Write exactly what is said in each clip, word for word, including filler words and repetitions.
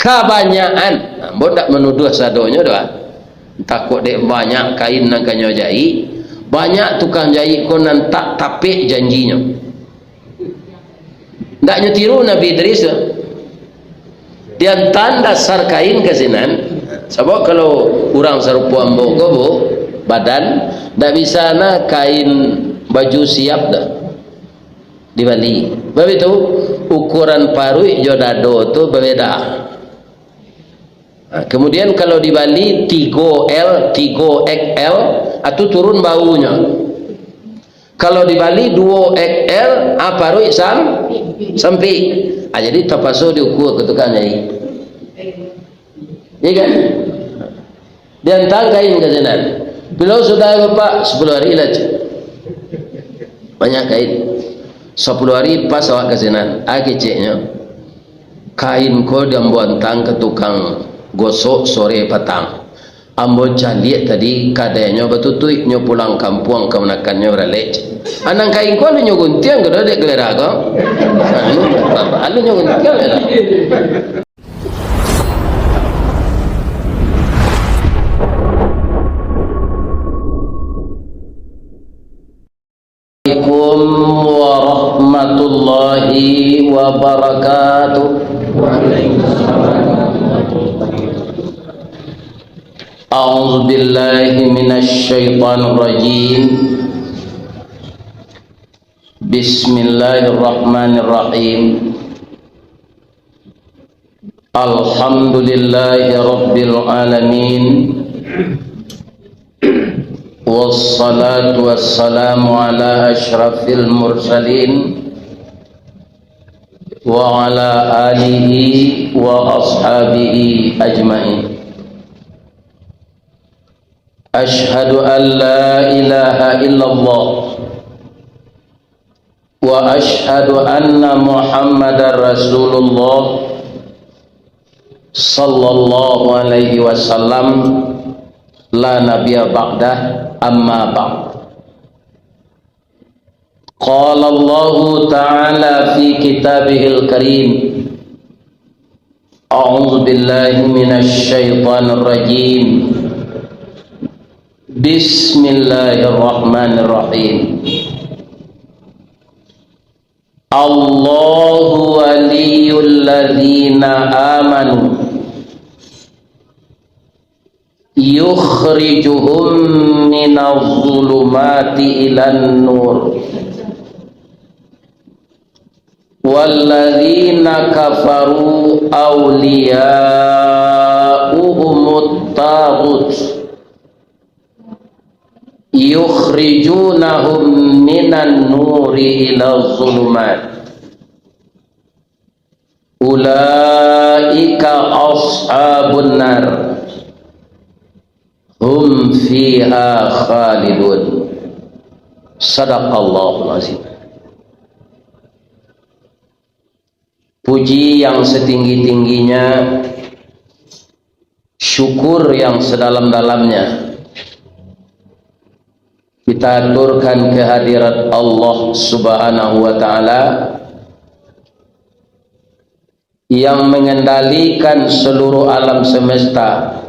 Kabanyakan, nah, ambo ndak manuduah sadonyo doh, ah. Takok dek banyak kain nan ka nyo jaik, banyak tukang jaik ko nan tak tapek janjinyo. Ndak nyo tiru Nabi Idris tu. Diantaan dasar kain ka sinan. Sabab kalau urang sarupo ambo ko, Bu, badan, ndak bisa na kain baju siap dah dibali. Sabab itu, ukuran paruik jo dado tu babeda. Ha, kemudian kalau dibali tigo L, tigo X L, ah, tu turun baunyo. Kalau dibali duo X L, ah, paruik sam-, sampik. Ah, jadi tapaso diukua ka tukang jaik. Iya kan? Diantaan kain ka sinan. Bilo sudah, Bapak? Sapuluah hari lah, cek. Banyak kain. Sapuluah hari pas awak ka sinan. Ah, keceknyo. Kain ko di ambo antaan ka tukang gosok sore patang. Ambo caliak tadi, kadainyo batutuik, nyo pulang kampuang kamanakannyo baralek. Anang kain ko alun nyo guntiang ko dek galera ko. Anu, alun nyo guntiang lah. Assalamualaikum warahmatullahi wabarakatuh. A'udzubillahi minasyaitonirrajim. Bismillahirrahmanirrahim. Alhamdulillahi rabbil alamin. Wassalatu wassalamu ala asyrafil mursalin wa ala alihi wa ashabihi ajmain. Asyhadu an la ilaha illallah wa asyhadu anna Muhammadar Rasulullah sallallahu alaihi wasallam, la nabiyya ba'dah, amma ba'd. Qala Allahu ta'ala fi kitabihil karim, a'udzubillahi minasyaitonirrajim. Bismillahirrahmanirrahim. Allahu waliyul ladzina amanu, yukhrijuhum minaz zulumati ilan nur. Walladzina kafaru awliya'uhumut taghut, yukhrijunahum minan nuri ila zulumat. Ulaika ashabun nar. Hum fiha khalidun. Sadaqallahul azim. Puji yang setinggi-tingginya, syukur yang sedalam-dalamnya, kita aturkan kehadirat Allah Subhanahu wa Ta'ala yang mengendalikan seluruh alam semesta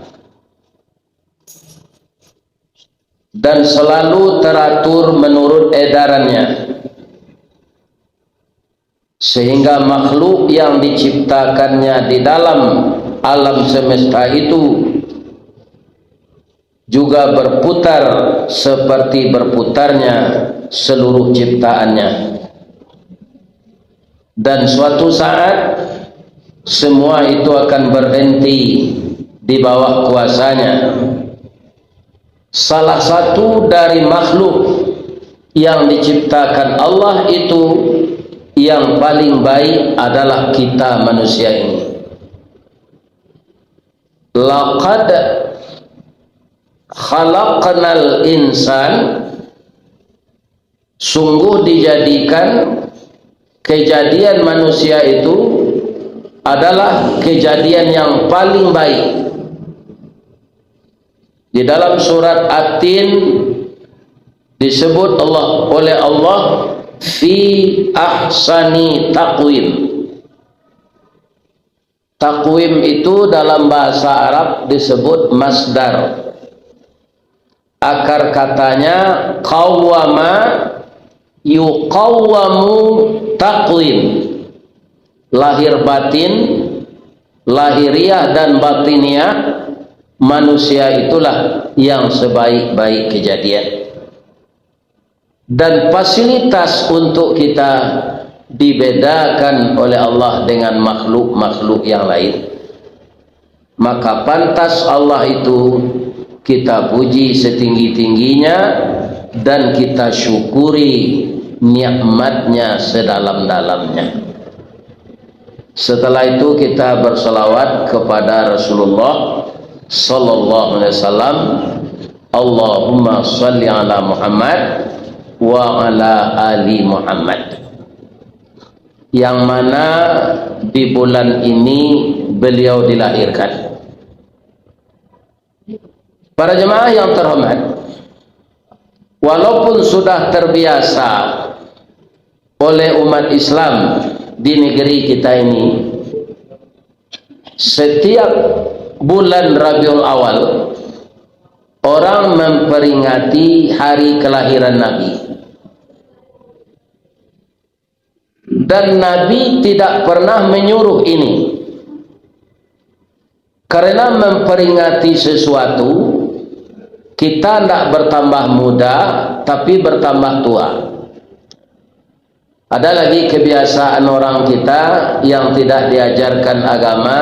dan selalu teratur menurut edarannya, sehingga makhluk yang diciptakannya di dalam alam semesta itu juga berputar seperti berputarnya seluruh ciptaannya. Dan suatu saat, semua itu akan berhenti di bawah kuasanya. Salah satu dari makhluk yang diciptakan Allah itu yang paling baik adalah kita manusia ini. Laqad khalaqnal insan, sungguh dijadikan kejadian manusia itu adalah kejadian yang paling baik. Di dalam surat At-Tin disebut Allah, oleh Allah, "Fi ahsani taqwim." Takwim itu dalam bahasa Arab disebut masdar. Akar katanya qawwama, yuqawwamu taqwim. Lahir batin, lahiriah dan batiniah manusia itulah yang sebaik-baik kejadian. Dan fasilitas untuk kita dibedakan oleh Allah dengan makhluk-makhluk yang lain. Maka pantas Allah itu kita puji setinggi-tingginya dan kita syukuri nikmatnya sedalam-dalamnya. Setelah itu kita bersalawat kepada Rasulullah sallallahu alaihi wasallam. Allahumma salli ala Muhammad wa ala ali Muhammad. Yang mana di bulan ini beliau dilahirkan. Para jemaah yang terhormat, walaupun sudah terbiasa oleh umat Islam di negeri kita ini, setiap bulan Rabiul Awal, orang memperingati hari kelahiran Nabi. Dan Nabi tidak pernah menyuruh ini. Karena memperingati sesuatu, kita ndak bertambah muda, tapi bertambah tua. Ada lagi kebiasaan orang kita yang tidak diajarkan agama,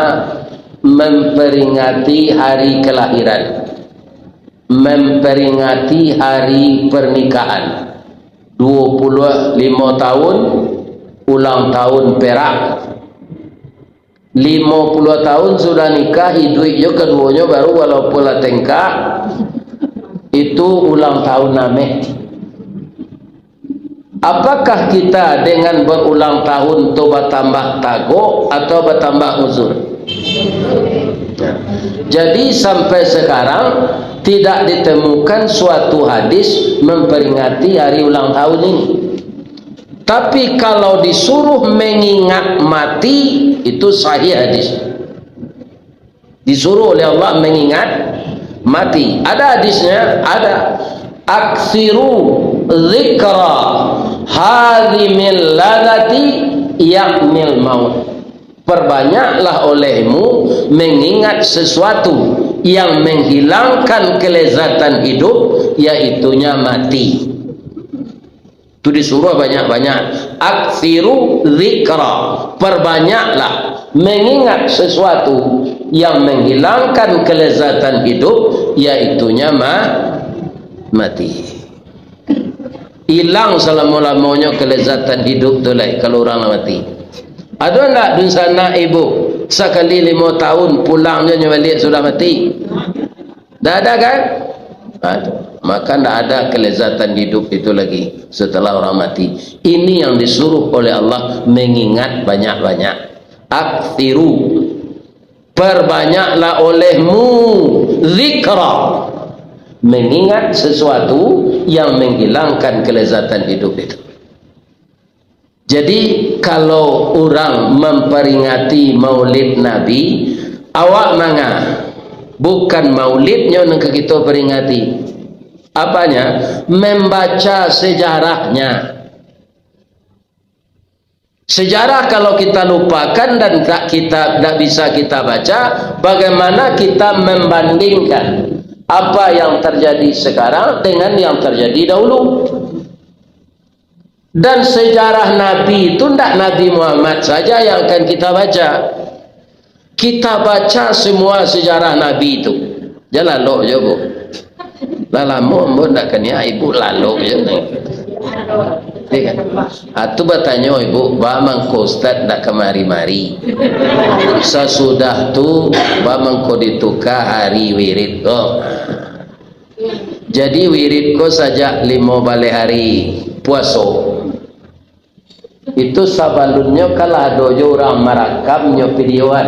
memperingati hari kelahiran, memperingati hari pernikahan. Dua puluh lima tahun, ulang tahun perak. Lima puluh tahun sudah nikah, iduik jo kaduonyo baru, walaupun lah tengkak, itu ulang tahun ameh. Apakah kita dengan berulang tahun tu batambah tagok atau batambah uzur? Jadi, sampai sekarang tidak ditemukan suatu hadis memperingati hari ulang tahun ini. Tapi kalau disuruh mengingat mati, itu sahih hadis. Disuruh oleh Allah mengingat mati. Ada hadisnya? Ada. "Aksiru zikra hadhimil ladati yakmil maut." Perbanyaklah olehmu mengingat sesuatu yang menghilangkan kelezatan hidup, yaitunya mati. Tu disuruh banyak-banyak. "Aksiru zikra." Perbanyaklah mengingat sesuatu yang menghilangkan kelezatan hidup, yaitunya ma-, mati. Hilang salamo-lamonyo kelezatan hidup tu lai, kalau urang lah mati. Ado ndak dunsanak ibu, sakali limo tahun pulangnyo nyo baliak sudah mati? Ndak ada kan? Nah, tu. Maka ndak ada kelezatan hidup itu lagi setelah orang mati. Ini yang disuruh oleh Allah, mengingat banyak-banyak. Aksiru, perbanyaklah olehmu zikra, mengingat sesuatu yang menghilangkan kelezatan hidup itu. Jadi, kalau urang memperingati Maulid Nabi, awak manga, bukan Maulidnyo nan ka kito peringati. Apanya? Membaca sejarahnya. Sejarah kalau kita lupakan dan tak kita, tak bisa kita baca, bagaimana kita membandingkan apa yang terjadi sekarang dengan yang terjadi dahulu? Dan sejarah Nabi itu ndak Nabi Muhammad saja yang akan kita baca. Kita baca semua sejarah Nabi itu. Jan lalok jo, Bu. Lah lamo ambo ndak kaniak, ibu lalok jo. Iya kan? Ah, tu batanyo ibu, ba mangko ustaz ndak kamari-mari. Sasudah tu, ba mangko dituka hari wirid ko. Jadi, wirid ko sajak limo baleh hari puaso. Itu sabalunnyo kan lah ado jo urang marakamnyo videoan.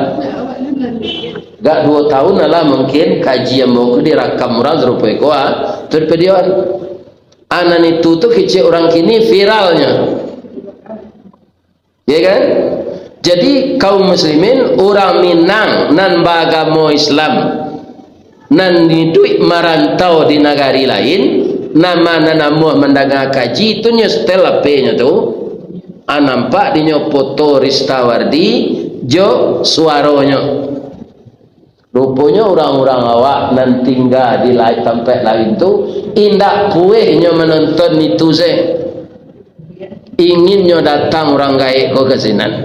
Gak duo tahun lah mungkin kaji ambo ko direkam urang sarupo iko, ah, tu videoan. Ah, nan itu tu kecek urang kini viralnyo. Ya kan? Jadi, kaum muslimin, urang Minang nan baagamo Islam, nan iduik marantau di nagari lain, nan ma-, nan amuah mandanga kaji, tu nyo setel H P-nyo tu, ah, nampak dinyo foto Ristawardi jo suaronyo. Ruponyo urang-urang awak nan tingga di lai-, tampek lain tu, indak pueh nyo manonton itu se. Inginnyo datang urang gaek ko ka sinan.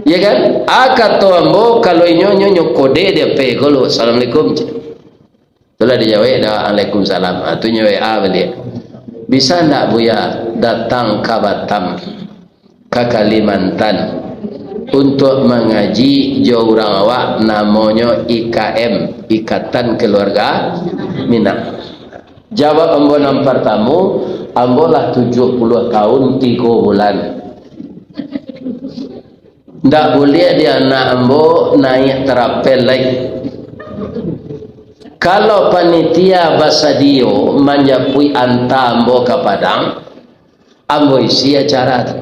Ya kan? Ah, kato ambo, kalau inyo, nyo, nyo kode di H P ko lo, "Assalamualaikum," cek. Tu lah dijawek dah, "Waalaikumsalam." Ah, tu nyo W A baliak. "Bisa ndak Buya datang ka Batam, ka Kalimantan, untuak mangaji jo urang awak namonyo I K M, Ikatan Keluarga Minang?" Jawab ambo nan partamo, "Ambo lah tujuah puluah taun tigo bulan." Ndak buliah di anak ambo naiak tarapel lai. Kalau panitia basadio manjapuik anta ambo ka Padang, ambo isi acara tu.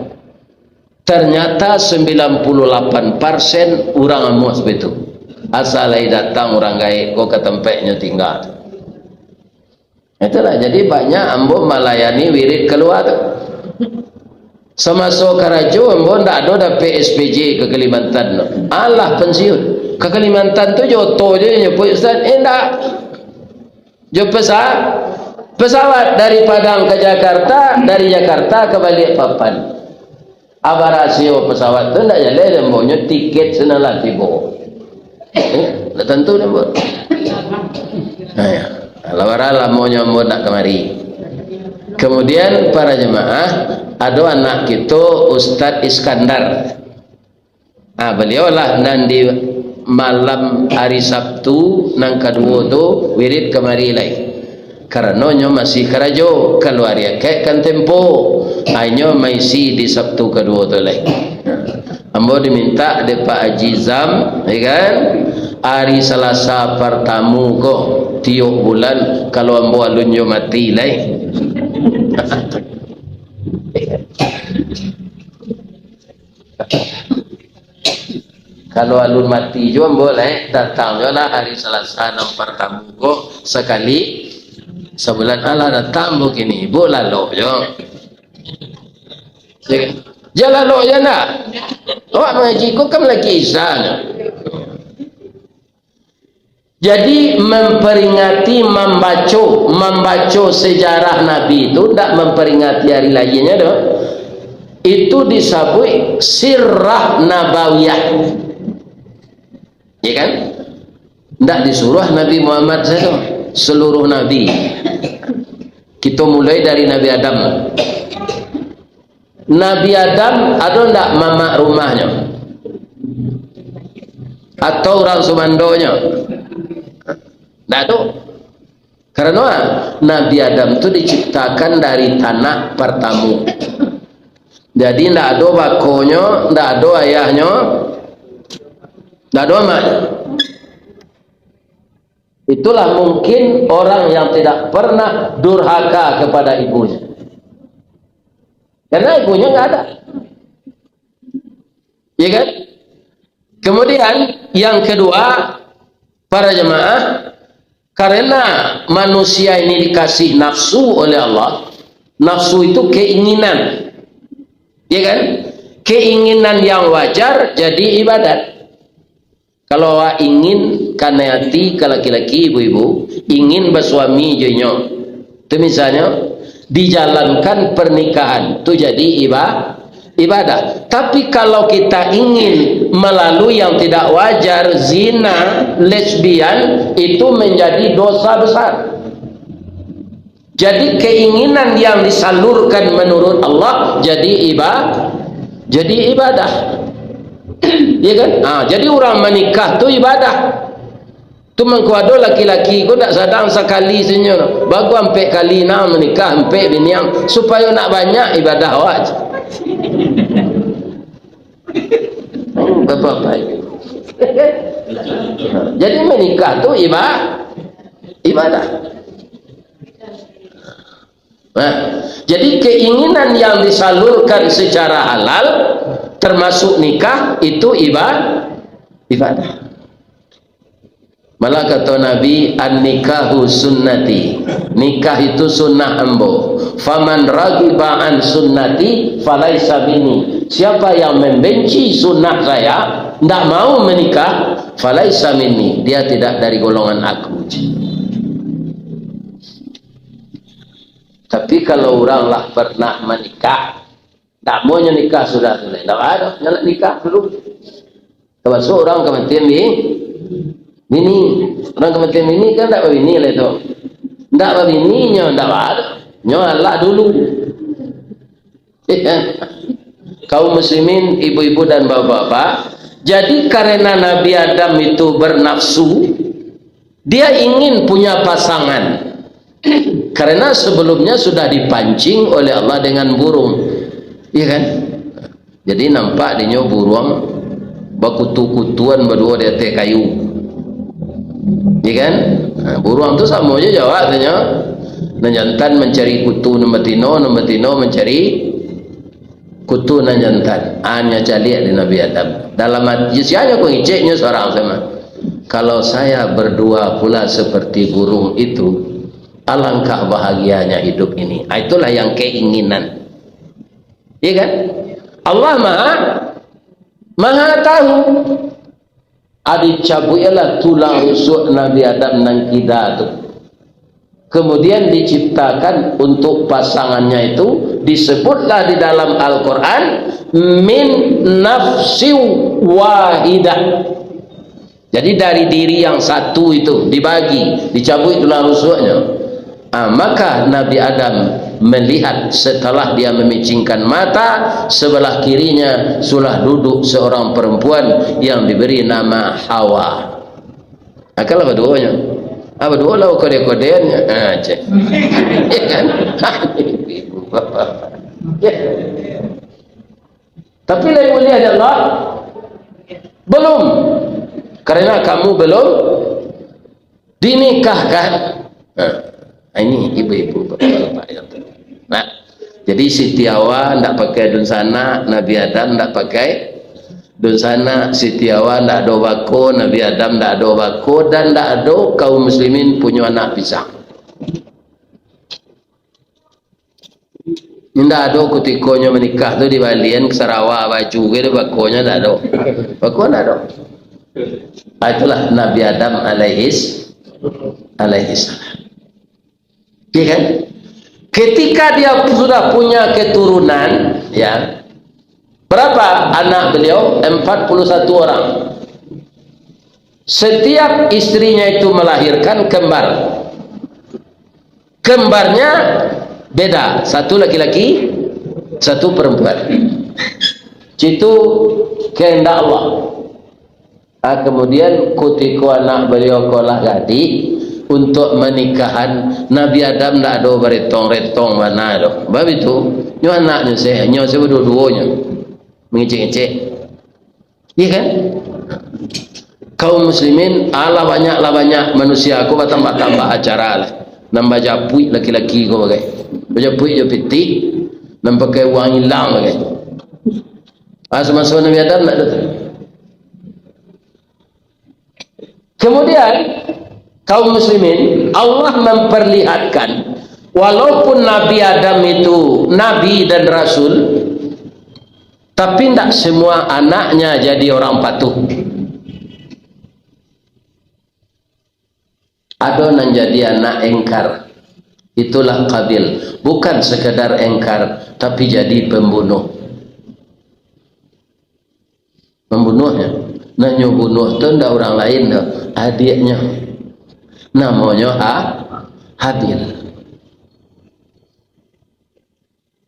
Ternyata sembilan puluh lapan persen urang amuah sabitu. Asa lai datang urang gaek ko ka tampeknyo tingga tu. Itulah, jadi banyak ambo malayani wirid kalua tu. Samaso karajo ambo ndak ado dapek S P J ka Kalimantan tu. Alah pensiun. Ka Kalimantan tu jo oto je nyo, Pak Ustaz? Eh, ndak. Jo pesa-, pesawat dari Padang ka Jakarta, dari Jakarta ka Balikpapan. Abarasio pesawat tu ndak jaleh, dek ambo nyo tiket sinan lah tibo. Eh, ndak tantu dek ambo. Nah, ya. Lah bara lamonyo ambo ndak kamari. Kemudian, para jemaah, ado anak kito, Ustaz Iskandar. Ah, baliau lah nan di malam hari Sabtu nan kaduo tu wirid kamari lai. Karano nyo masih karajo, kalua ari Akaik kan tempo. Ah, inyo maisi di Sabtu kaduo tu lai. Ambo dimintak dek Pak Haji Zam, ya kan? Hari Salasa partamo ko, tiok bulan, kalau ambo alun jo mati lai. Kalau alun mati juo ambo lai, datang juo lah hari Salasa nan partamo ko sakali sabulan. Alah, datang ambo kini, ibu lalok juo. Jan lalok jan dah. Awak mangaji ko kan lagi Isa nyo. Jadi, memperingati, mambaco, mambaco sejarah Nabi tu ndak memperingati hari lahirnya doh. Itu disabuik sirah nabawiyah. Ya kan? Ndak disuruh Nabi Muhammad sajo, seluruh nabi. Kito mulai dari Nabi Adam. Nabi Adam ado ndak mamak rumahnyo? Atau urang sumandonyo? Ndak ado. Karano Nabi Adam tu diciptakan dari tanah partamo. Jadi, ndak ado bakonyo, ndak ado ayahnyo, ndak ado amaknyo. Itulah mungkin orang yang tidak pernah durhaka kepada ibunya. Karena ibunya nggak ada. Ya kan? Kemudian, yang kedua, para jemaah, karena manusia ini dikasih nafsu oleh Allah, nafsu itu keinginan. Ya kan? Keinginan yang wajar jadi ibadat. Kalau awak ingin kanai ati ka laki-laki, ibu-ibu, ingin basuami jo inyo, tu misalnyo, dijalankan pernikahan, tu jadi iba-, ibadah. Tapi kalau kita ingin melalui yang tidak wajar, zina, lesbian, itu menjadi dosa besar. Jadi, keinginan yang disalurkan menurut Allah jadi iba-, jadi ibadah. Ya kan? Ha, jadi, urang manikah tu ibadah. Tu mangko ado laki-laki ko dak sadang sakali sajo. Bagus ampek kali nah manikah, ampek binian, supayo nak banyak ibadah awak. Bapak-bapak. Jadi, manikah tu iba-, ibadah. Nah, jadi keinginan yang disalurkan secara halal, termasuk nikah, itu iba-, ibadah. Malah kato Nabi, "An-nikahu sunnati." Nikah itu sunnah ambo. "Faman raghiba an sunnati, falaisa minni." Siapa yang membenci sunnah saya, ndak mau menikah, "falaisa minni." Dia tidak dari golongan aku. Tapi kalau urang lah pernah manikah, ndak mau nyo nikah sudah tu, ndak ado, nyo nak nikah dulu. Termasuk urang ka mati bi-, bini. Urang ka mati bini kan ndak babini lah tu. Ndak babini nyo, ndak ado. Nyo alah dulu. Kaum muslimin, ibu-ibu dan bapak-bapak, jadi karena Nabi Adam itu bernafsu, dia ingin punya pasangan. Karena sebelumnya sudah dipancing oleh Allah dengan burung. Iya kan? Jadi nampak dinyo buruang bakutu-kutuan baduo di ateh kayu. Iya kan? Nah, buruang tu samo je jawab tu nyo. Nan jantan mancari kutu nan batino, nan batino mancari kutu nan jantan. Anyo caliak di Nabi Adam. Dalam ati, sia nyo ko ngiceknyo surang samo. "Kalau saya berdua pula seperti burung itu, alangkah bahagianya hidup ini." Ah, itulah yang keinginan. Iya kan? Allah Maha, Maha Tahu. Ah, dicabuiklah tulang rusuak Nabi Adam nan kida tu. Kemudian diciptakan untuk pasangannya itu, disebutlah di dalam Al-Quran, "Min nafsin wahidah." Jadi dari diri yang satu itu dibagi, dicabuik tulang rusuknyo. Ah, maka Nabi Adam melihat setelah dia memicingkan mata, sebelah kirinya sudah duduk seorang perempuan yang diberi nama Hawa. Akan lah baduonyo. Ah, baduo lah kode-kodenyo. Ah, cek. Ya kan? Ibu bapak. Ya. Tapi lain mulia Allah, belum. Karena kamu belum dinikahkan. Nah, ini ibu-ibu, bapak-bapak yang terhormat. Nah, jadi Siti Hawa ndak pakai dunsanak, Nabi Adam ndak pakai dunsanak, Siti Hawa ndak ado bako, Nabi Adam ndak ado bako, dan ndak ado kaum muslimin punyo anak pisang. Indak ado kutiko nyo manikah tu dibalian ka sarawa baju ke, bakonyo ndak ado. Bako ndak ado. Ah, itulah Nabi Adam alaihis, alaihissalam. Iya kan? Ketika dia sudah punya keturunan, ya, berapa anak beliau? Empat puluh satu orang. Setiap istrinya itu melahirkan kembar. Kembarnya beda, satu laki-laki, satu perempuan. Itu kehendak Allah. Ah, kemudian kutiko anak baliau ko lah gadih, untuk manikahan, Nabi Adam ndak ado baretong-retong bana doh. Bab itu, nyo anaknyo se, nyo se baduo-duonyo. Mangecek-ngecek. Iya kan? Kaum muslimin, alah banyak, lah banyak manusia ko batambah-tambah acara lah. Nan bajapuik laki-laki ko bagai. Bajapuik jo pitih, nan pakai uang ilang bagai. Ah, samaso Nabi Adam ndak ado tu. Kemudian, kaum muslimin, Allah memperlihatkan, walaupun Nabi Adam itu nabi dan rasul, tapi ndak semua anaknya jadi orang patuh. Ado nan jadi anak engkar. Itulah Qabil. Bukan sekadar engkar, tapi jadi pembunuh. Membunuhnya. Nan nyo bunuh tu ndak urang lain doh, adiaknyo. Namonyo Ha-, Habil.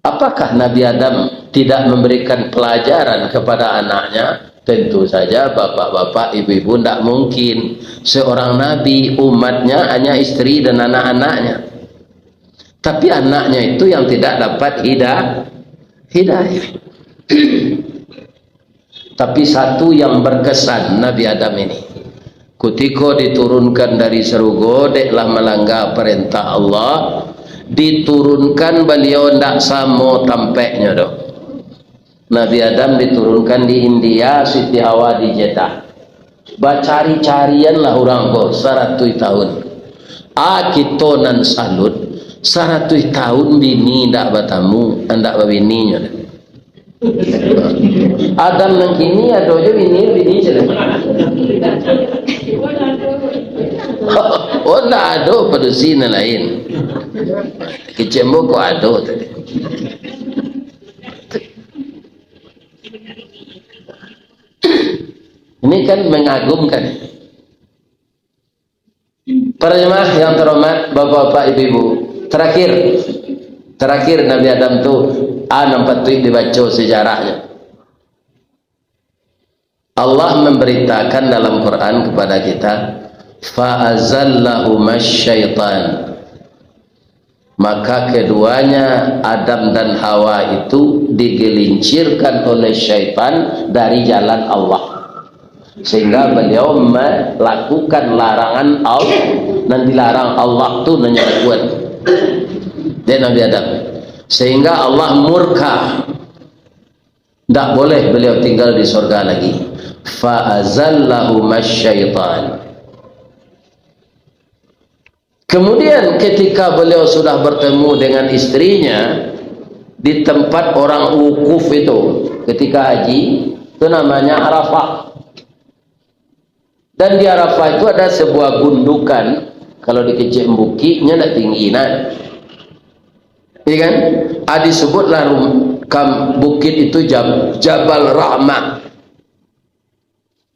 Apakah Nabi Adam tidak memberikan pelajaran kepada anaknya? Tentu saja, bapak-bapak, ibu-ibu, ndak mungkin. Seorang nabi, umatnya hanya istri dan anak-anaknya. Tapi anaknya itu yang tidak dapat hida-, hidayah. Tapi satu yang berkesan Nabi Adam ini. Kutiko diturunkan dari sarugo, dek lah malangga parentah Allah, diturunkan baliau ndak samo tampeknyo doh. Nabi Adam diturunkan di India, Siti Hawa di Jeddah. Bacari-carianlah urang ko saratuih tahun. Ah, kito nan salut, saratuih tahun bini ndak batamu, ndak babininyo. Adam nan kini ado jo bini, bini je lah. Oh, ndak ado padusi nan lain. Kecek ambo kok ado tadi. Ini kan mengagumkan. Para jemaah yang terhormat, bapak-bapak, ibu-ibu, terakhir, terakhir Nabi Adam tu, ah, nan patuik dibaco sejarahnya. Allah memberitakan dalam Quran kepada kita, "Fa azallahuma syaitan." Maka keduanya, Adam dan Hawa itu, digelincirkan oleh syaitan dari jalan Allah. Sehingga beliau melakukan larangan Allah, nan dilarang Allah tu nan nyo lakukan. Dek Nabi Adam. Sehingga Allah murka. Ndak boleh beliau tinggal di sorga lagi. Fa azallahuma syaitan. Kemudian, ketika beliau sudah bertemu dengan istrinya di tempat orang wukuf itu, ketika haji, itu namanya Arafah. Dan di Arafah itu ada sebuah gundukan, kalau dikecek bukiknya ndak tinggi, nah. Iya kan? Ah, disebutlah rum-, kam-, bukit itu Jab-, Jabal Rahmah.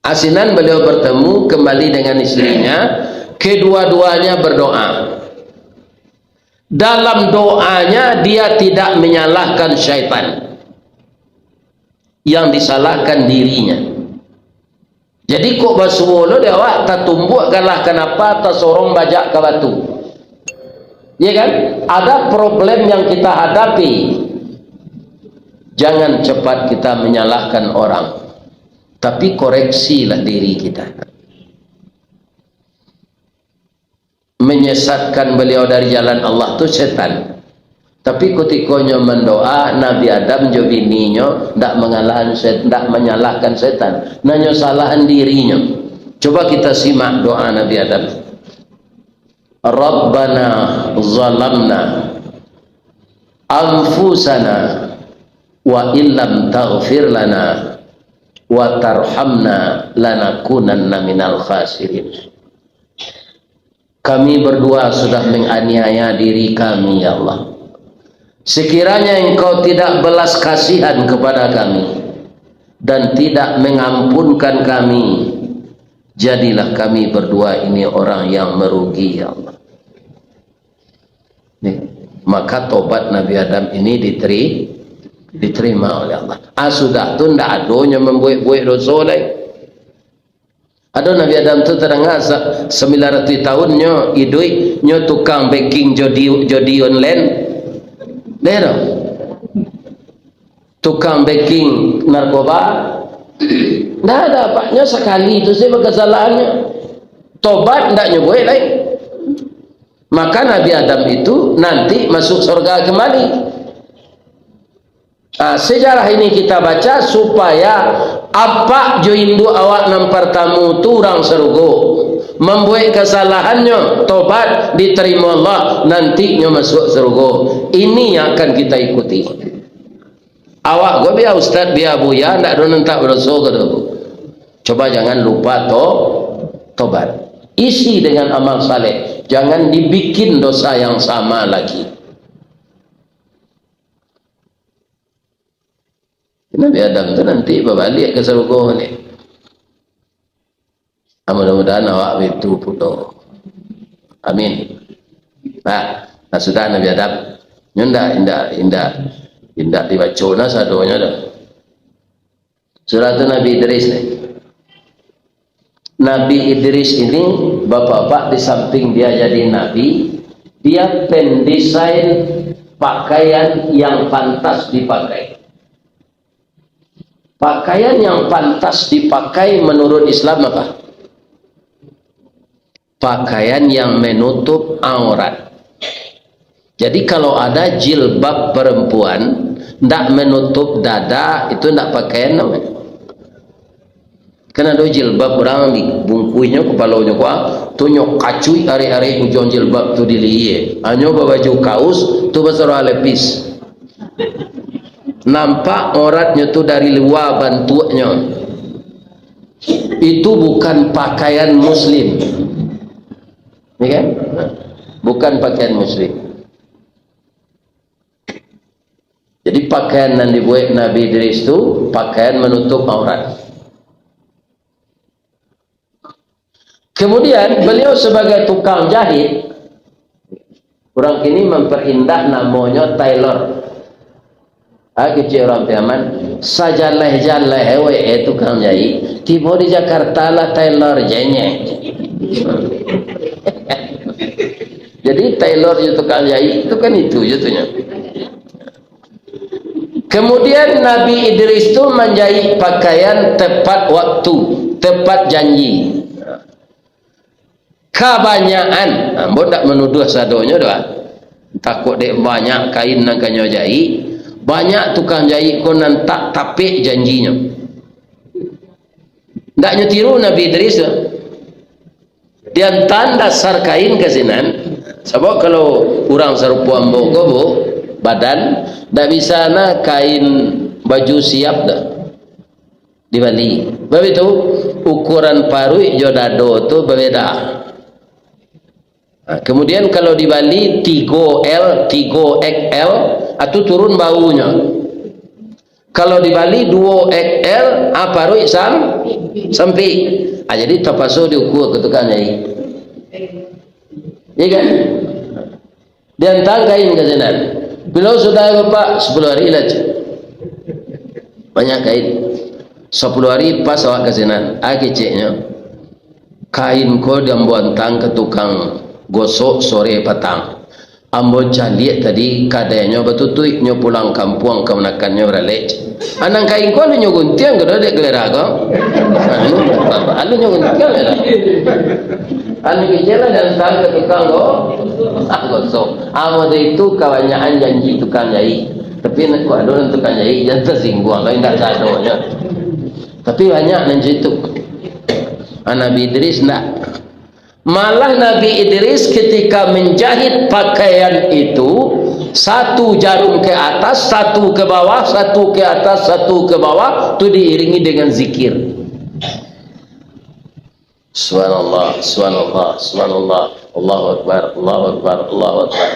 Asinan beliau bertemu kembali dengan istrinya, kedua-duanya berdoa. Dalam doanya, dia tidak menyalahkan syaitan. Yang disalahkan dirinya. Jadi, kok basuo lo dek awak, tatumbuak galah kanapa, tasorong bajak ka batu. Ya kan? Ada problem yang kita hadapi, jangan cepat kita menyalahkan orang, tapi koreksilah diri kita. Menyesatkan beliau dari jalan Allah tu setan. Tapi kutikonyo mandoa, Nabi Adam jo bininyo ndak mangalahan set-, ndak manyalahkan setan. Nanyo salahan dirinyo. Coba kita simak doa Nabi Adam. "Rabbana zalamna anfusana wa illam taghfir lana wa tarhamna lanakunanna minal khasirin." Kami berdua sudah menganiaya diri kami, ya Allah. Sekiranya Engkau tidak belas kasihan kepada kami dan tidak mengampunkan kami, jadilah kami berdua ini orang yang merugi, ya Allah. Ni, maka tobat Nabi Adam ini diteri-, diterima oleh Allah. Ah, sudah tu ndak adonyo mambuek-buek doso lai. Ado Nabi Adam tu tadanga sa-, sambilan ratuih tahun nyo iduik, nyo tukang beking jodi, jodi online. Deh tu. Tukang beking narkoba. Ndak ada apaknyo, sakali tu saja bakesalahannyo. Tobat ndak nyo buek lai. Maka Nabi Adam itu nanti masuk sorga kembali. Ah, sejarah ini kita baca supaya apak jo induak awak nan partamu tu urang sarugo. Mambuek kasalahannyo, tobat, ditarimo Allah, nanti nyo masuak sarugo. Ini yang akan kita ikuti. Awak ko bia ustaz, bia buya, ndak ado nan tak badoso ko doh. Coba jangan lupa to-, tobat. Isi dengan amal saleh. Jangan dibikin dosa yang sama lagi. Nabi Adam tu nanti babaliak ka sarugo ni. Ah, mudah-mudahan awak baitu pulo. Amin. Nah, nah, sudah Nabi Adam. Nyo indak, indak, indak, indak dibaco nah sadonyo doh. Sudah tu Nabi Idris ni. Nabi Idris ini, bapak-bapak, di samping dia jadi nabi, dia pendesain pakaian yang pantas dipakai. Pakaian yang pantas dipakai menurut Islam apa? Pakaian yang menutup aurat. Jadi, kalau ada jilbab perempuan ndak menutup dada, itu ndak pakaian namanya. Kan ado jilbab urang dibungkuihnyo kapalonyo ko, tu nyo kacuik arek-arek ujuang jilbab tu di lihia. Hanyo babaju kaus, tu basarah lepis. Nampak auratnyo tu dari lua bantuaknyo. Itu bukan pakaian muslim. Ya kan? Bukan pakaian muslim. Jadi, pakaian nan dibuek Nabi Idris tu pakaian manutup aurat. Kemudian, beliau sebagai tukang jahit, urang kini mamperindah namonyo tailor. Ah, kecek urang Piaman, sajaleh-jaleh wek, eh, tukang jahit, tibo di Jakarta lah tailor jenyeh. Jadi, tailor jo tukang jahit tu kan itu je tu nyo. Kemudian Nabi Idris tu manjahit pakaian tepat waktu, tepat janji. Kabanyakan, ambo ndak manuduah sadonyo doh, ah. Takut dek banyak kain nan kanyo jahit, banyak tukang jahit ko nan tak tapek janjinyo. Ndak nyo tiru Nabi Idris tu. Diantaan dasar kain ka sinan. Sabab kalau urang sarupo ambo ko, Bu, badan, ndak bisa na kain baju siap dah dibali. Sabab itu, ukuran paruik jo dado tu babeda. Ha, kemudian kalau dibali tigo L, tigo X L, atu turun baunyo. Kalau dibali duo X L, ah, paruik sam-, sampik. Ah, jadi tapaso diukua ka tukang jahit. Iya kan? Diantaan kain ka sinan. Bilo sudah, Bapak? Sepuluh hari lah, cek. Banyak kain. Sepuluh hari pas awak ka sinan. Ah, keceknyo. Kain ko di ambo antaan ka tukang gosok sore patang. Ambo caliak tadi, kadainyo batutuik, nyo pulang kampuang kamanakannyo baralek. Anang kain ko alun nyo guntiang ko dek galera ko. Anu, alun nyo guntiang lah. Anu kecek lah dan saan ka tukang ko. Ah, gosok. Amo tu itu kabanyakan janji tukang jahit. Tapi nak kuat dulu tukang jahit, jangan tersinggung, kalau indak sadonyo. Tapi banyak nan itu. Ah, Nabi Idris ndak. Malah Nabi Idris ketika menjahit pakaian itu, satu jarum ke atas, satu ke bawah, satu ke atas, satu ke bawah, tu diiringi dengan zikir. Subhanallah, subhanallah, subhanallah. Allahu Akbar, Allahu Akbar, Allahu Akbar.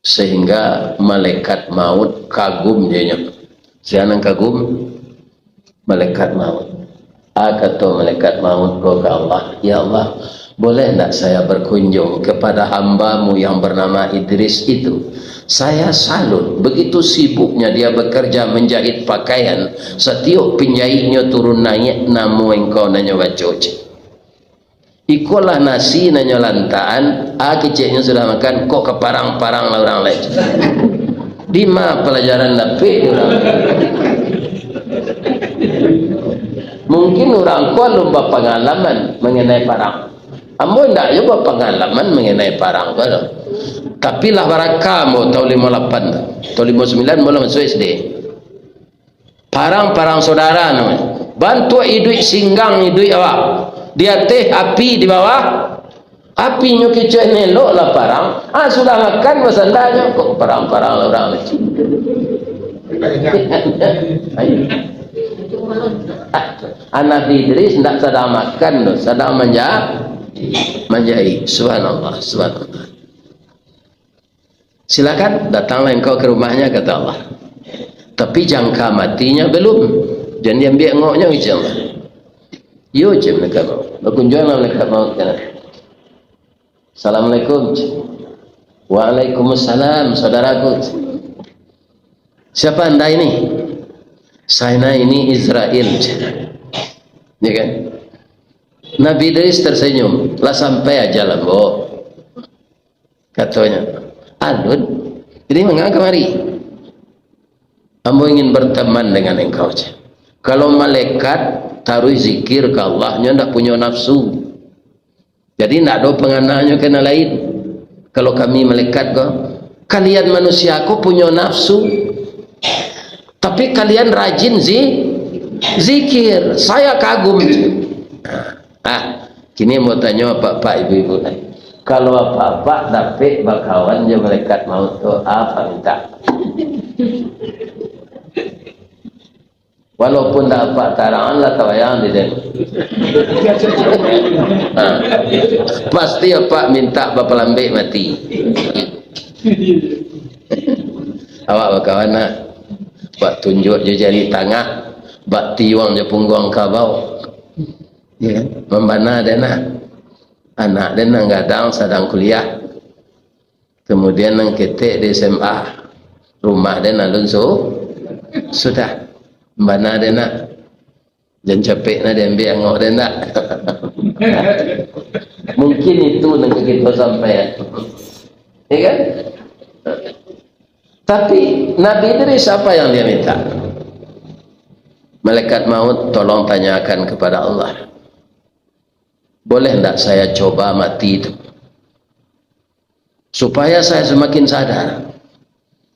Sehingga malaikat maut kagum jo inyo. Sia nan kagum? Malaikat maut. Ah, kato malaikat maut ko ka Allah, "Ya Allah, boleh ndak saya berkunjung kepada hamba-Mu yang bernama Idris itu? Saya salut, begitu sibuknya dia bekerja menjahit pakaian, satiok penjahitnyo turun naiak, namo Engkau nan nyo baco," cek. Ikolah nasi nan nyo lantaan, ah, keceknyo sudah makan, kok ka parang-parang lah urang lai. Dima palajaran dapek di urang? Mungkin urang ko alun bapangalaman mangenai parang. Ambo indak juo bapangalaman mangenai parang ko doh. Tapi lah baraka ambo taun limo lapan tu. Taun limo sambilan ambo lah masuak S D. Parang, parang saudara namonyo. Bantuak iduik singgang iduik awak. Di ateh api, di bawah api, nyo kicek elok lah parang. Ah, sudah makan, basandanyo, kok parang-parang lah urang ni. Ah, Nabi Idris ndak sadang makan tu, sadang manja-, manjahit. Subhanallah, subhanallah. "Silakan, datanglah engkau ke rumahnya," kata Allah. "Tapi jangka matinya belum. Jan diambiak ngoknyo," kecek Allah. "Iyo," cek malaikat maut. Bakunjuanglah malaikat maut ka sinan. "Assalamualaikum," cek. "Waalaikumsalam, saudaraku." "Siapa anda ini?" "Saya ini Izrail," cek. Ya kan? Nabi Idris tersenyum. "Lah sampai ajal ambo," katonyo. "Alun, jadi manga kamari?" "Ambo ingin berteman dengan engkau," cek. Kalau malaikat taruih zikir ka Allah, nyo ndak punyo nafsu. Jadi ndak ado pangananyo ka nan lain. Kalau kami malaikat ko, kalian manusia ko punyo nafsu, tapi kalian rajin zi-, zikir. Saya kagum. Ah, kini mau tanyo apak-apak, ibu-ibu. Kalau apak-apak dapek bakawan jo malaikat maut tu, apa minta? Walaupun dak apak tarangan lah tabayang di den. Ha. Pasti apak minta bapalambek mati. Awak bakawan nak. Bak tunjuk jo jari tangah, bak tiuang jo pungguang kabau. Ya kan? Mambana den nak. Anak den nan gadang sadang kuliah. Kemudian nan ketek di S M A, rumah den alun su-, sudah. Bana den nak. Jan capek nak diambiak angok den nak. Mungkin itu nan ka kito sampaian. Ya kan? Tapi Nabi Idris apa yang dia minta? Malaikat maut, tolong tanyakan kepada Allah. Boleh ndak saya coba mati itu? Supaya saya semakin sadar.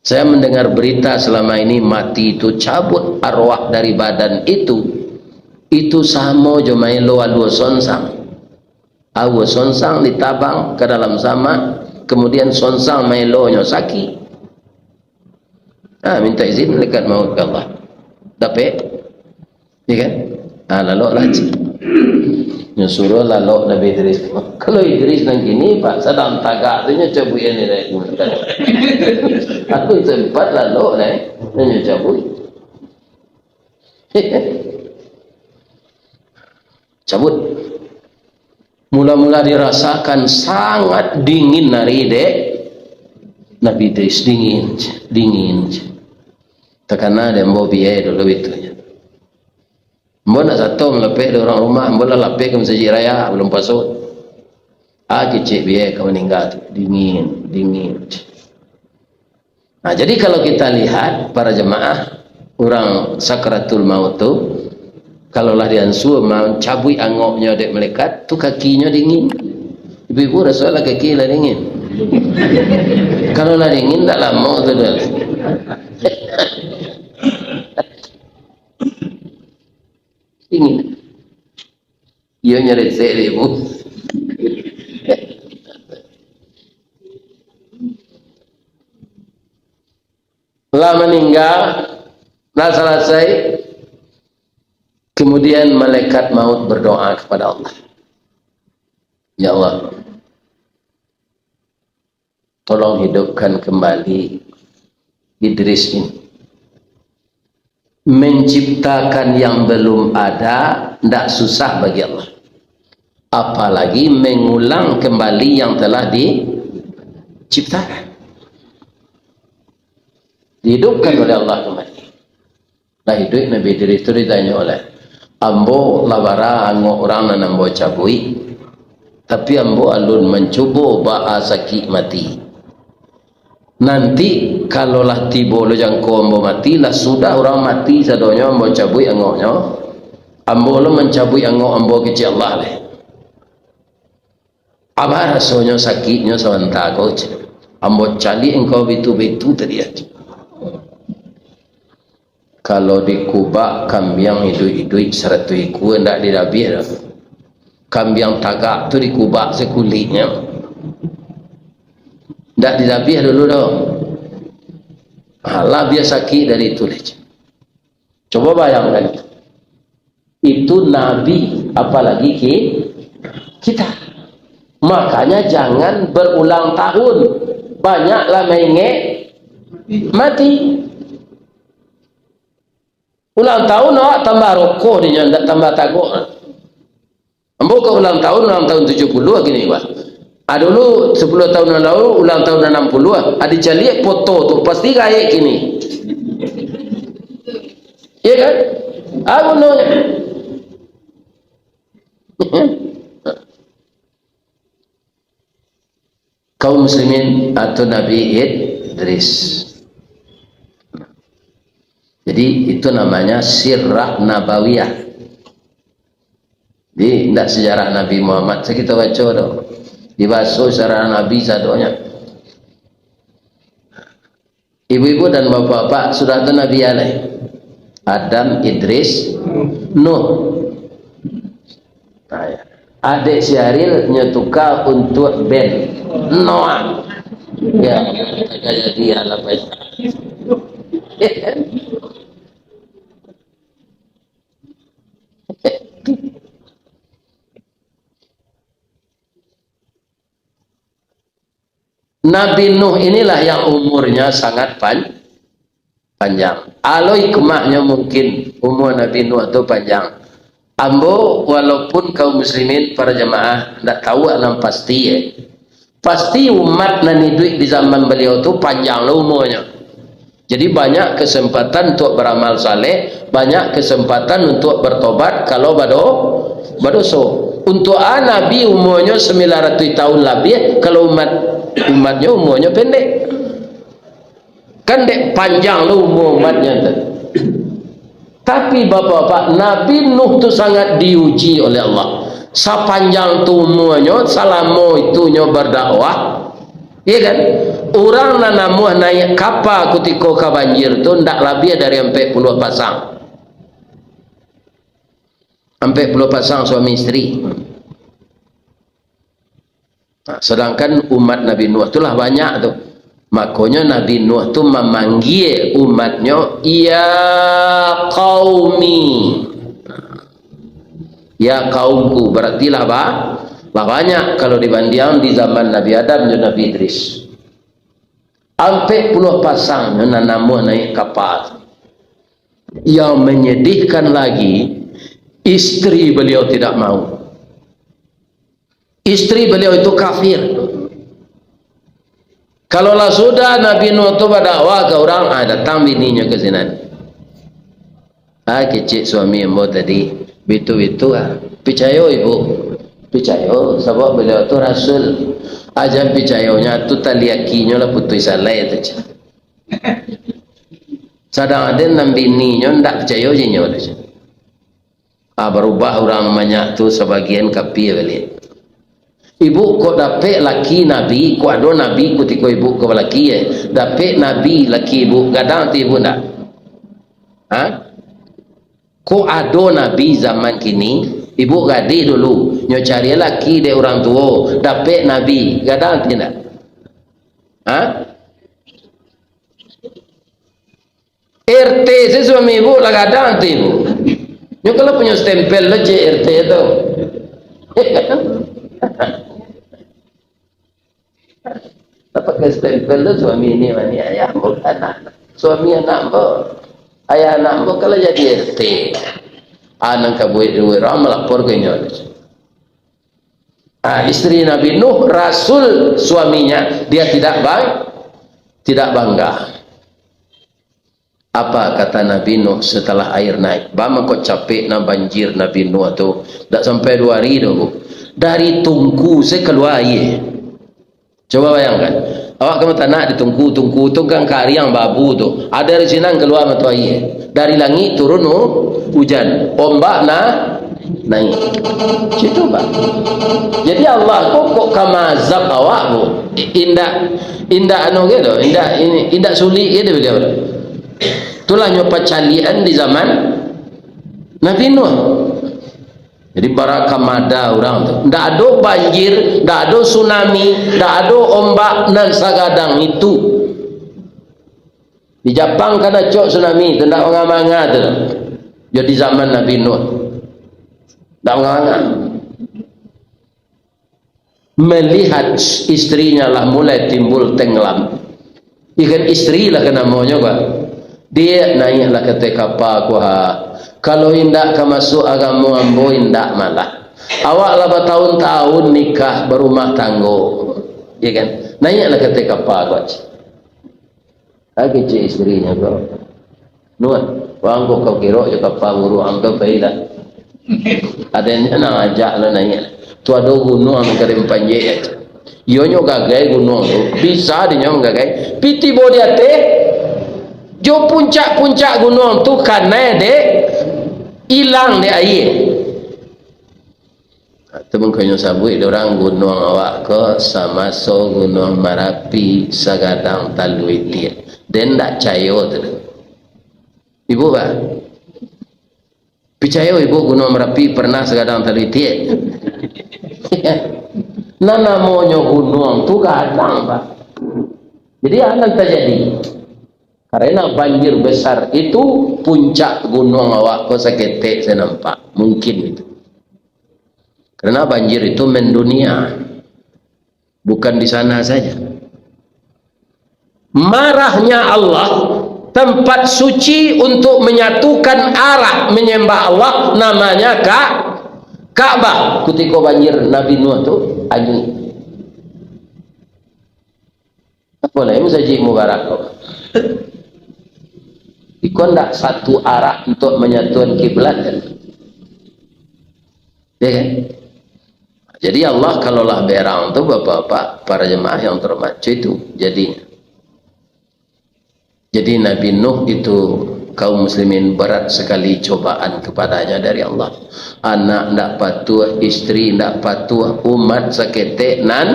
Saya mendengar berita selama ini mati itu cabut arwah dari badan itu, itu samo jo maelo alua sonsang. Alua sonsang ditabang ke dalam samak, kemudian sonsang maelonyo sakik. Ah, minta izin malaikat maut ka Allah. Dapek? Ya kan? Ah, lalok lah, cik. Nyo suruh lalok Nabi Idris. Kalau Idris nan kini, Pak, sadang tagak tu nyo cabuik ni, dai. Aku sempat lalok, dai. Nyo cabuik. Cabut. Mula-mula dirasakan sangat dingin ari dek Nabi Idris, dingin, dingin. Takana dek ambo biai dulu itu. Ambo nak sato malapeh dek urang rumah, ambo lah lapeh ka masajik raya, bulan puaso. Ah, kecek biai ka maningga tu, dingin, dingin. Nah, jadi kalau kita lihat, para jemaah, urang sakaratul maut tu, kalau lah diansua mancabuik angoknyo dek malaikat, tu kakinyo dingin. Ibu-ibu raso lah kaki lah dingin. Kalau lah dingin, tak lamo tu dah. Dingin. Iyo nyo resek dek ibu. Lah maningga, lah salasai, kemudian malaikat maut berdoa kepada Allah. Ya Allah, tolong hidupkan kembali Idris ini. Menciptakan yang belum ada ndak susah bagi Allah. Apalagi mengulang kembali yang telah diciptakan. Dihidupkan oleh Allah kembali. Lah iduik Nabi Idris tu ditanyo lah, "Ambo lah bara angok urang nan ambo cabuik, tapi ambo alun mancubo baa sakik mati. Nanti, kalau lah tibo lo jangko ambo mati, lah sudah urang mati sadonyo ambo cabuik angoknyo, ambo lo mancabuik angok ambo kecek Allah lai." "Apo rasonyo sakiknyo sabanta ko?" cek. "Ambo caliak engkau bitu-bitu tadi," cek. Kalau dikubak kambiang iduik-iduik saratuih ikua, ndak didabiah doh. Kambiang tagak tu dikubak sakuliknyo, ndak didabiah dulu doh. Alah, biar sakik dari itu lai, cek. Coba bayangkan itu. Itu nabi, apalagi ki-, kita. Makanya jangan berulang tahun. Banyaklah maingek mati. Ulang tahun awak tambah rokok dinyo, ndak tambah tagok. Ambo ka ulang tahun, ulang tahun tujuah puluah kini, Pak. Ah, dulu sapuluah tahun nan lalu, ulang tahun anam puluah, ah, dicaliak foto tu, pasti gaek kini. Iya kan? Ah, gunonyo. Kaum muslimin atau Nabi Idris. Jadi, itu namanya sirah nabawiyah. Jadi, indak sejarah Nabi Muhammad sajo kito baco tu. Dibaso sejarah Nabi sadonyo. Ibu-ibu dan bapak-bapak, sudah tu Nabi Adam, Idris, Nuh. Nah, ya. Adek si Ariel nyo tuka untuak Ben. Noah. Ya, jadi alam baik. Nabi Nuh inilah yang umurnya sangat pan-, panjang. Alo hikmahnyo mungkin umur Nabi Nuh tu panjang. Ambo, walaupun kaum muslimin, para jamaah, ndak tahu nan pasti, eh. Pasti umat nan iduik di zaman baliau tu panjang lo umurnyo. Jadi, banyak kesempatan untuk beramal saleh, banyak kesempatan untuk bertobat kalau bado-, badoso. Untuk a Nabi umurnyo sembilan ratus tahun labiah, kalau umat, umatnyo umurnyo pendek. Kan dek panjang lo umur umatnyo tu. Tapi, bapak-bapak, Nabi Nuh tu sangat diuji oleh Allah. Sapanjang tu umurnyo, salamo itunyo berdakwah, iya kan? Urang nan namuah naiak kapa kutiko ka banjir tu ndak labiah dari ampek puluah pasang. Ampek puluah pasang suami isteri. Nah, sedangkan umat Nabi Nuh tu lah banyak tu. Makonyo Nabi Nuh tu mamanggia umatnyo, "Ya qaumi." "Ya kaumku," berarti lah ba-, lah banyak kalau dibanding di zaman Nabi Adam jo Nabi Idris. Ampek puluah pasang nan namuah naiak kapa tu. Yang menyedihkan lagi, isteri beliau tidak mau. Isteri beliau itu kafir. Kalau lah sudah Nabi Nuh tu badakwah ka urang, ah, datang bininyo ka sinan. Ah, kecek suami ambo tadi, bitu-bitu ah. Picayo ibu? Picayo, sabab baliau tu rasul. Ajan picayonyo tu tali akinyo lah putuih salai tu, cek. Sadang ado nan bininyo ndak picayo jo inyo tu, cek. Ah, barubah urang banyak tu sabagian kapia baliak. Ibu, kok dapek laki nabi, kok ado nabi kutiko ibu ko balaki, eh? Dapek nabi laki ibu, gadang ati ibu ndak? Ha? Kok ado nabi zaman kini, ibu gadih dulu, nyo cari laki dek urang tuo, dapek nabi, gadang ati ndak? Ha? R T se suami ibu lah gadang ati ibu. Nyo kalau punyo stempel lo cek R T tu. Apa ke stempel tu suami ini mani ayah ambo anak. Suami anak ambo. Ayah anak ambo kalau jadi R T. Anak kabuik duit orang melapor ke nyo. Ah, isteri Nabi Nuh, Rasul suaminya, dia tidak bang-, tidak bangga. Apa kata Nabi Nuh setelah air naik? Ba mangko capek nan banjir Nabi Nuh tu. Dak sampai duo hari doh, Bu. Dari tungku se kalua aia. Coba bayangkan. Awak ka batanak di tungku, tungku tu kan kariang babu tu. Ado dari sinan kalua mato aia. Dari langik turun u-, ujan. Ombak na-, naik. Situ, Pak. Jadi Allah ko kok ka maazab awak, Bu. I-, indak, indak anu gitu, indak ini, indak sulik gitu beliau. Itulah nyo pacalian di zaman Nabi Nuh. Jadi, bara kamada urang tu. Ndak ado banjir, ndak ado tsunami, ndak ado ombak nan sagadang itu. Di Japang kan acok tsunami tu, ndak manga-manga tu. Jadi zaman Nabi Nuh. Ndak manga-manga. Melihat istrinya lah mulai timbul tenggelam. Ikan istri lah ka namonyo, Pak. Diak, naiaklah ka ateh kapa ko, ha. Kalau indak ka masuak agamo ambo, indak malah. Awak lah batahun-tahun nikah, barumah tanggo. Iya kan? Naiaklah ka ateh kapa ko, cek. Lagi cek istrinyo ko. Nuan, wang ko kau kirok jo kapa buruak ang tu, pailah. Adenyo nan ajak lo naiak. Tu ado gunuang nan ka den panjek, cek. Iyo nyo gagai gunuang tu. Bisa dinyo manggagai. Pi tibo di ateh, jo puncak-puncak gunuang tu kanai dek, ilang dek aia. Tu mangkonyo sabuik dek urang gunuang awak ko samaso Gunuang Marapi sagadang talua itiak. Den ndak cayo tu. Ibu, Pak? Picayo ibu Gunuang Marapi pernah sagadang talitiak? Nah, namonyo gunuang tu gadang, Pak. Jadi, a nan tajadi? Karena banjir besar itu, puncak gunuang awak ko saketek se nampak. Mungkin itu. Karena banjir itu mendunia. Bukan di sana saja. Marahnya Allah, tempat suci untuk menyatukan arah menyembah Allah, namanya Ka-, Ka'bah. Kutiko banjir Nabi Nuh tu, anyuik. Apo lai masajik Mubarak ko? Iko ndak satu arah untuk menyatukan kiblat, kan? Ya, kan? Jadi Allah kalau lah berang tu, Bapak-bapak, para jemaah yang terhormat, itu jadinya. Jadi Nabi Nuh itu, kaum muslimin, berat sekali cobaan kepadanya dari Allah. Anak ndak patuah, istri ndak patuah, umat saketek nan,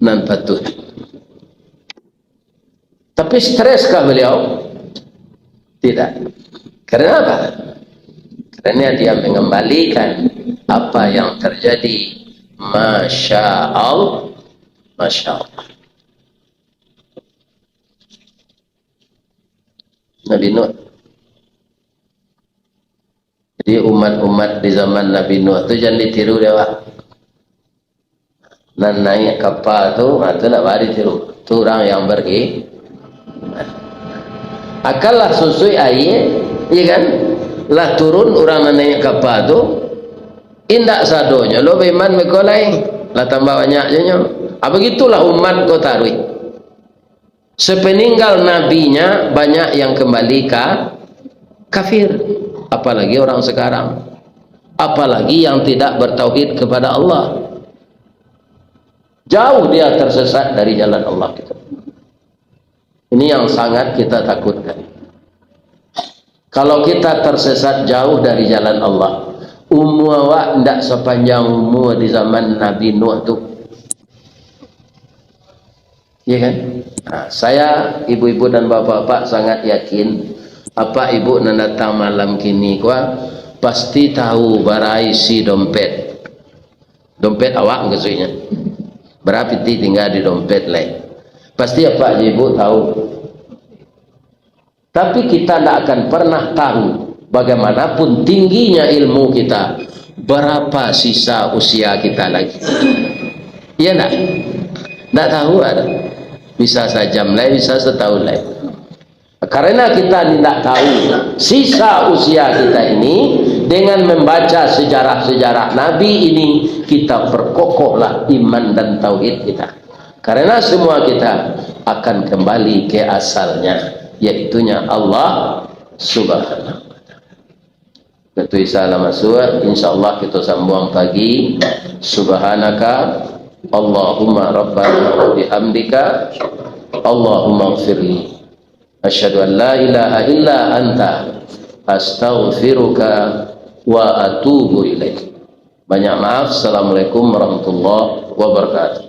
nan patuah. Tapi streskah beliau? Tidak. Karena apa? Karena dia mengembalikan apa yang terjadi. Masya Allah. Masya Allah. Nabi Nuh. Jadi, umat-umat di zaman Nabi Nuh tu jan ditiru dek awak. Nan naik kapal tu, ha, tu ndak baa ditiru. Tu urang yang bergi-, akan lah susuik aia, iya kan? Lah turun urang nan naik kapal tu, indak sadonyo lo baiman beko lai, lah tambah banyak jo nyo. Ah, begitulah umat ko taruih. Sepeninggal nabinya, banyak yang kembali ka-, kafir. Apalagi orang sekarang. Apalagi yang tidak bertauhid kepada Allah. Jauh dia tersesat dari jalan Allah, gitu. Ini yang sangat kita takutkan. Kalau kita tersesat jauh dari jalan Allah, umua awak ndak sapanjang umua di zaman Nabi Nuh tu. Iya kan? Nah, saya, ibu-ibu dan bapak-bapak, sangat yakin, apak ibu nan datang malam kini ko, pasti tahu bara isi dompet. Dompet awak, maksudnya. Bara pitih tingga di dompet lai. Pasti apak jo ibu tahu. Tapi kita ndak akan pernah tahu, bagaimanapun tingginya ilmu kita, berapa sisa usia kita lagi. Iya ndak? Ndak tahu ada. Bisa sajam lai, bisa setahun lai. Karena kita ni ndak tahu sisa usia kita ini, dengan membaca sejarah-sejarah Nabi ini, kita perkokohlah iman dan tauhid kita. Karena semua kita akan kembali ke asalnya, yaitunya Allah Subhanahu wa Ta'ala. Itu Isa lah masuk, insyaallah kita sambung pagi. Subhanaka Allahumma rabbana wa bihamdika, Allahumma gfirli. Asyhadu an la ilaha illa anta, astaghfiruka wa atubu ilaik. Banyak maaf. Assalamualaikum warahmatullahi wabarakatuh.